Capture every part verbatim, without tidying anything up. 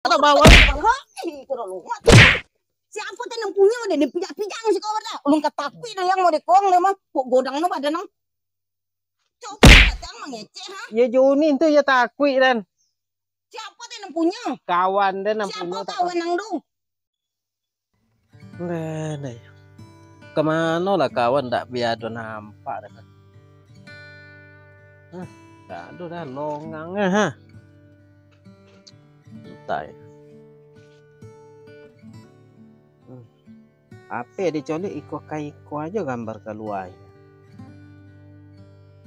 Atau bawa. Hei, kurang ajar. Siapo tu nan punyo deh, dipijak-pijak si kau dah. Ulun katakuik nan yang mau dikong deh mah. Kok godang no badan nang. Coba datang mangecek, ha? Ya Joni tu ya takuik dan. Siapo tu nan punyo? Kawan deh nan punyo. Siapo kawan nang tu? Nah, nah, ya. Kemano lah kawan dak biado nampak dah. Hah, dak ado dah longang ah, ha. Entah ya. Hmm. Ape dicolik iko ka iko ajo gambar kalua.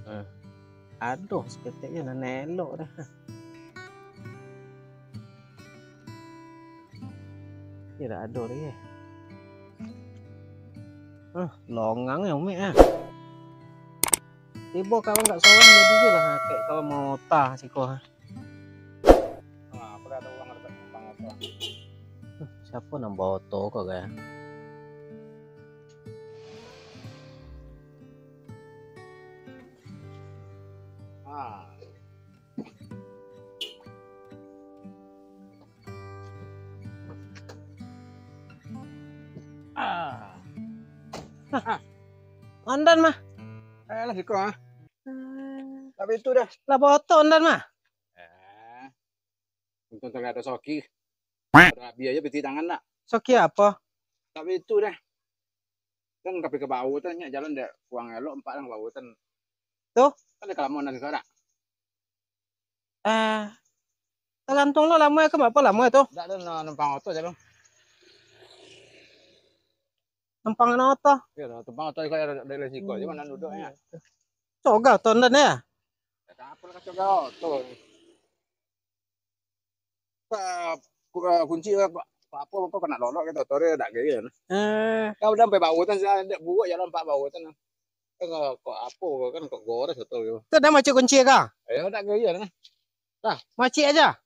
Hmm. Aduh, saketek je nan elok dah. Tidak ado lagi. Ah, longang ya, Umek, ah. Tibo kawan kat sorang, jadi je lah, kek kawan mota siko, ah. Ah, aku dah ada uang ada numpang oto. Huh, siapo nan bawa oto ko, kan? Ah. Ah. Nah, Andan mah. Eh, lah siko, ah. Hmm. Tapi itu dah. Lah boto Andan mah. Eh. Untung tadi ada Soki. Ada biaya piti tangan nak. Soki apa? Tapi itu dah. Kan tapi ke bawah tu nyak jalan dek uang elok empat orang bawah tu. Tuh. Kan dia kelamaan dari sana. Eh, tergantung lo lama ke berapa lama tu? Dak ada numpang oto je lo. Numpang oto. Ya, numpang oto juga ada dari siko je mana duduknya. Coga tu Andan ya? Apa lah coga oto. Kunci apa apa kau kena lolok gitu, oto dia dak gaya. Eh. Kau udah sampai bawah tu, saya dak buat jalan empat bawah tu. Kok apo kan kok gores atau yo. Tu dah macik kunci ka? Ayo dak gaya nah. Dah. Macik aja.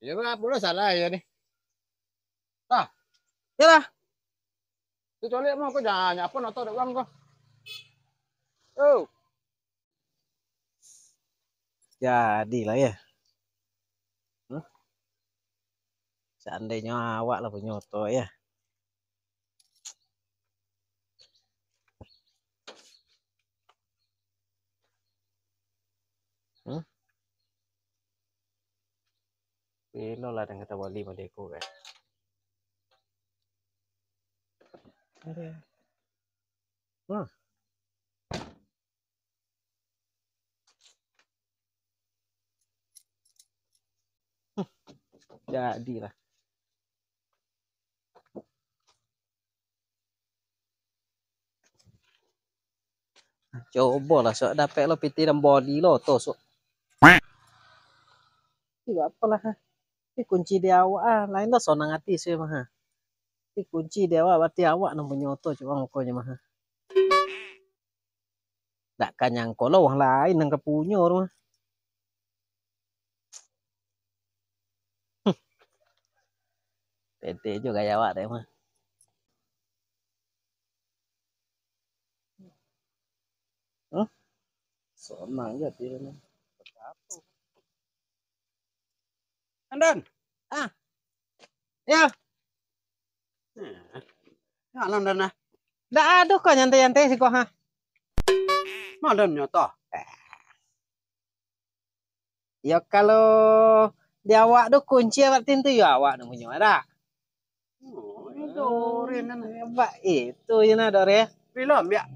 Ya lah, boleh salah ya ni. Dah. Yalah. Tu colek mau kau jangan apa nak tahu dak uang kau. Oh. Jadilah ya. Huh? Seandainyo awak lah punyo oto ya. Hmm? Ilo lah dengan tabali mode ko kan. Ada. Nah. Jadilah. Cobolah, sok dapek lo piti dan body lo tu, sok. Tidak apalah, ha. Tapi kunci di awak, ah. Lain lo sonang ati saya mah, ha. Tapi kunci di awak, berarti awak nan punyo oto, cubo mukonyo mah, ha. Dak ka nyangko lo wang lain nan ka punyo tu mah. Huh. Pede jo gaya awak dek mah. Huh? Sonang je ati mah. Andan. Ah. Ya. Eh, ya, Andan, nah. Ndak ado ko nyantai-nyantai siko, ha. Madan nyoto. Yo, kalau di awak tu kunci awak tin tu, yo awak nan punyo, dak? Oh, ini Dorin, nah. Bak itu je nah, Dore. Bilo ambiak?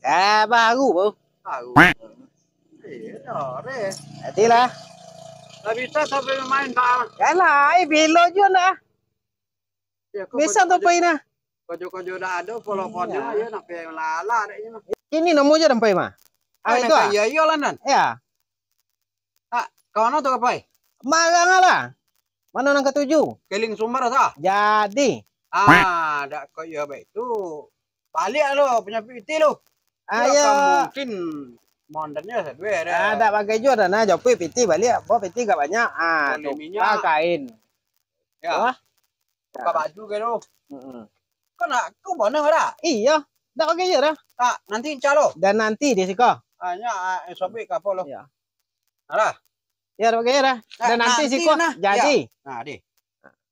Eh, baru, baru. Baru. Eh, Dore. Jadilah. Lah bisa sampai main, Pak. Yalah, eh, bilo juo nah. Yo, kok bisa tu pai nah. Kojo-kojo dak ado, polo-polo, iyo, nak pai lala dek nyo mah. Ini namo je sampai mah. Ari tu, ah. Iyo, iyo lah, Nan. Ya. Ah, ka mano tu ka pai? Marang lah. Mano nan katuju? Keliling Sumbar sah. Jadi. Ah, dak kok iyo baik tu. Baliak lo punyo piti lo. Ayo. Mungkin mondonyo sadue dah. Ah, dak bagai juo dah nah, jopuik piti baliak. Bawa piti agak banyak. Ah, tukar kain. Ya. Wah. Buka baju ke tu. Heeh. Kau nak kau bonang dak? Iyo. Dak bagai juo dah. Tak, nanti insya Allah. Dan nanti di siko. Hanya ah, sobek ke apa lo? Iya. Alah. Ya, dak bagai dah. Dan nanti siko nah. Jadi. Nah, di.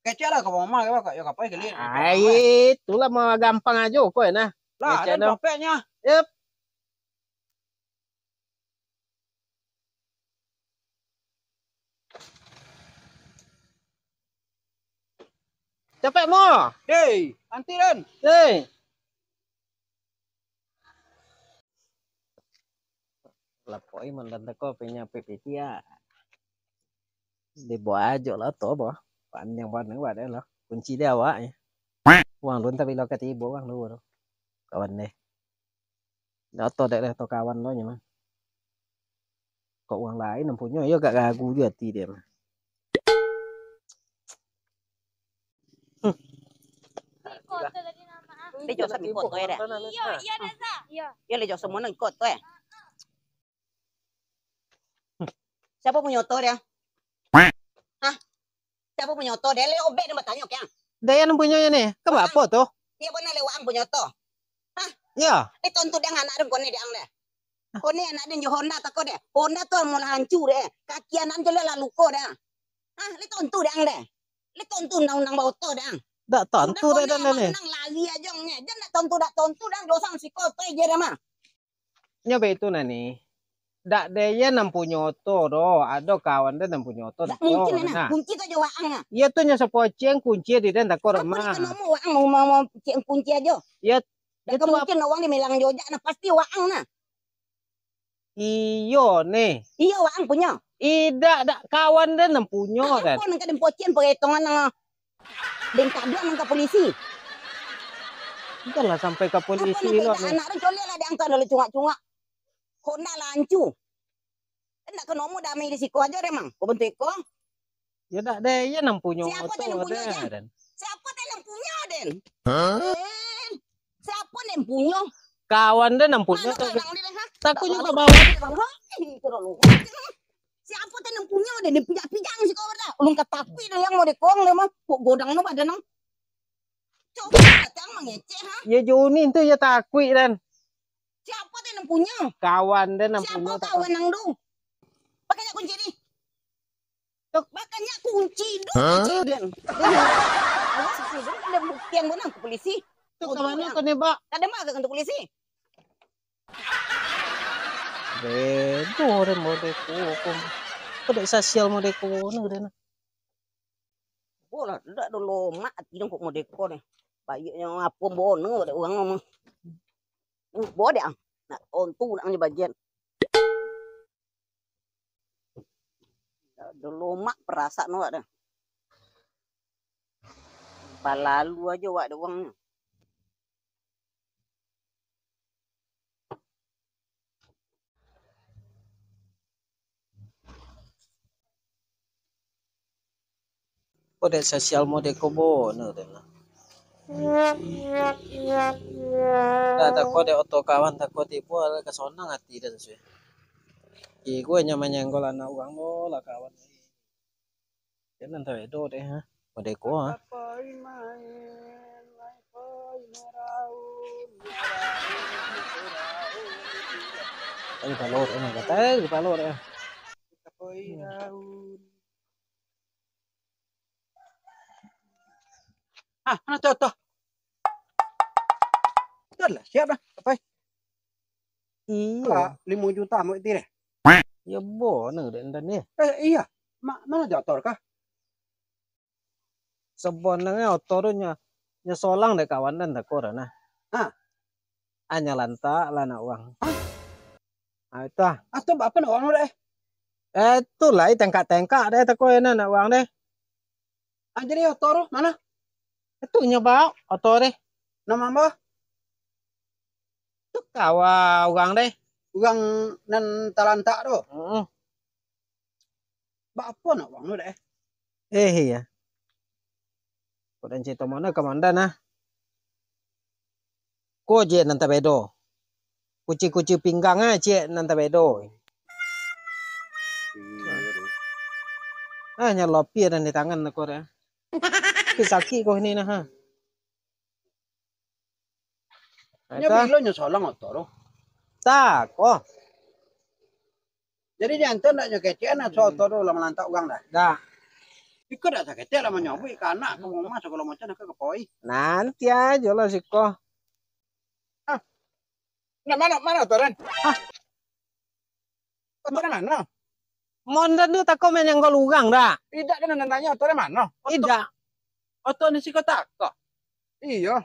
Kecek lah ka mama, ka, ka, yo, ka pai kali. Ai, itulah mah gampang ajo ko, nah. Lah, kecek ado tu. Copeknyo. Yep. Capek mo. Hei, anti den. Hei. Lapoi mandan tako, penyape piti ah. Dibawa ajo lah tu, boh. Panjang bana, buat deh lah. Kunci dia awak, ya. Uang lu entah bila ka tibo, uang lu tu. Kawan deh. Dak oto dek deh, oto kawan lo nyo mah. Kok uang lain nan punyo, iyo gak gagu juo ati dia mah. Dia jauh sampai koto ya dah. Iyo, iyo dah, Sa. Iyo. Iyo, dia jauh semua nang koto ya. Siapa punyo oto dia? Hah? Siapa punyo oto? Dia le obek nan batanyo kiang. Dayan punyo ni. Ka baa tu? Iyo bana le waang punyo oto. Hah? Iyo. Ni tontu dang anak dang kone dang deh. Kone anak dang jo Honda tako deh. Honda tu mulah hancu deh. Kaki anak jo le lah luko deh. Hah? Ni tontu dang deh. Ni tontu undang-undang baoto dang. Dak tontu deh dan ni. Nang lari ajo nge. Jan dak tontu, dak tontu dang dosa siko oto je deh mah. Nyo baitu nah ni. Dak de ye nan punyo oto do, ado kawan de nan punyo oto. Dak mungkin nah. Kunci tu jo waang nah. Iyo tu nyo sapoceng kunci di den tako rumah. Apo dek nomo waang mau mau cek kunci ajo. Iyo. Dak mungkin waang di milang jojak nah, pasti waang nah. Iyo neh. Iyo waang punyo. Idak, dak kawan de nan punyo kan. Apo nan ka den poceng paretongan nah. Den kaduan nan ka polisi. Janlah sampai ka polisi lo. Anak tu coliak lah diangkat lalu cungak-cungak. Honda lancu. Ndak ka nomo damai di siko ajo deh mang. Ko bantu iko. Ya dak deh, ya nan punyo. Siapo teh nan punyo deh? Siapo teh nan punyo den? Hah? Eh, siapo nan punyo? Kawan deh nan punyo tu. Takuik nyo ka bawah. Siapo teh nan punyo deh, dipijak-pijak siko dah. Ulun ka takuik deh yang modeko deh mah. Kok godang no badan nang. Coba datang mangecek ha. Ya Joni tu ya takuik dan. Siapo teh nan punyo? Kawan deh nan punyo. Siapo kawan nang tu? Pakai kunci ni. Tuk. Bakanya kunci doh. Hah? Kunci den. Awas kunci den, ada buktian bonang ke polisi. Tuk, ka mano tu ni, Pak? Kada mah ka kantor polisi. Bedo den modeko ko. Ko dek sosial modeko ni den. Bolah, dak ado lomak ati dong kok modeko ni. Baiknyo apo bono dek urang mah. Bo dek ang. Nak ontu nak nyo bagian. Dak ado lomak parasaan awak dah. Balalu ajo awak dek urang nyo. Ko dek sosial modeko bono tu nah. Dah tako dek oto kawan, tako tibo lah ka sonang ati dan suwe. Iko nyo manyenggol anak urang lo lah kawan. Jan nan tabedo deh ha. Modeko ha. Ayo balor eh kata eh balor eh. Ah, mana tu tu? Dah lah, siap dah. Apai. Iyo. Lah, limo juta mau iti deh. Ya bono dek ndan ni. Eh, iya. Ma, mana tu oto kah? Sabananyo oto tu nyo, nyo solang dek kawan dan tako dah nah. Ha. Anyo lantak lah nak uang. Hah? Ah, itu ah. Atau apa nak uang dek? Eh, tu lah tengkak-tengkak deh tako nak uang deh. Ah, jadi oto tu mana? Itu nyo bawa oto deh. Nama apa? Tu kawa urang deh. Urang nan talantak tu. Heeh. Bak apo nak uang tu dek? Eh iya. Kok dan cerita mana komandan ah? Ko je nan tabedo. Kuci-kuci pinggang ah cek nan tabedo. Ah nyalopi dan di tangan aku dah. Sakit kok ini nah. Ha. Nyo bilo nyo solang oto tu. Tak, oh. Jadi nyanto ndak nyo kecekan oto tu lah malantak urang dah. Dah. Iko dak saketek lah manyabuik ka anak, ka rumah, sagalo macam nak ka kapoi. Nanti ajo lah siko. Nah, mano, mano tu, Ran? Hah? Oto dari mano? Mondan tu tako main nyanggol urang dah. Idak kan nan tanyo oto dari mano? Idak. Oto ni siko tako. Iyo.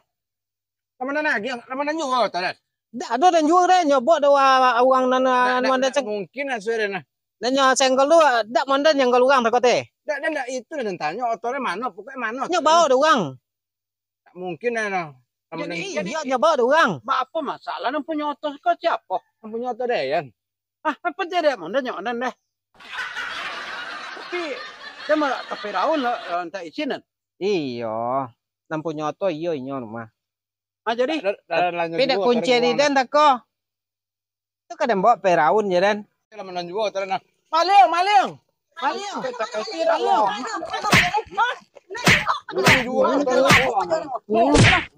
Lama nan lagi, lama nan juo oto dah. Dak ado dan juo dah nyobok dah urang nan anu anda ceng. Mungkin lah suara nah. Dan nyo senggol tu dak mondan nyanggol urang tako teh. Dak, dak, dak itu nan tanyo oto dari mano, pokoknya mano. Nyo bawa dah urang. Tak mungkin lah no. Jadi, iyo, nyo bawa dek urang. Ba apo masalah nan punyo oto ko siapo? Nan punyo oto Dayan. Ah, apo dia dek Mondan nyo Mondan deh. Tapi dia malah ka Firaun lah, entah isinan. Iyo, nan punyo oto iyo inyo rumah. Ah, jadi? Tapi dak kunci di den tako. Tu kadang bawa Firaun je, Dan. Maling, maling. Maling. Maling. Maling.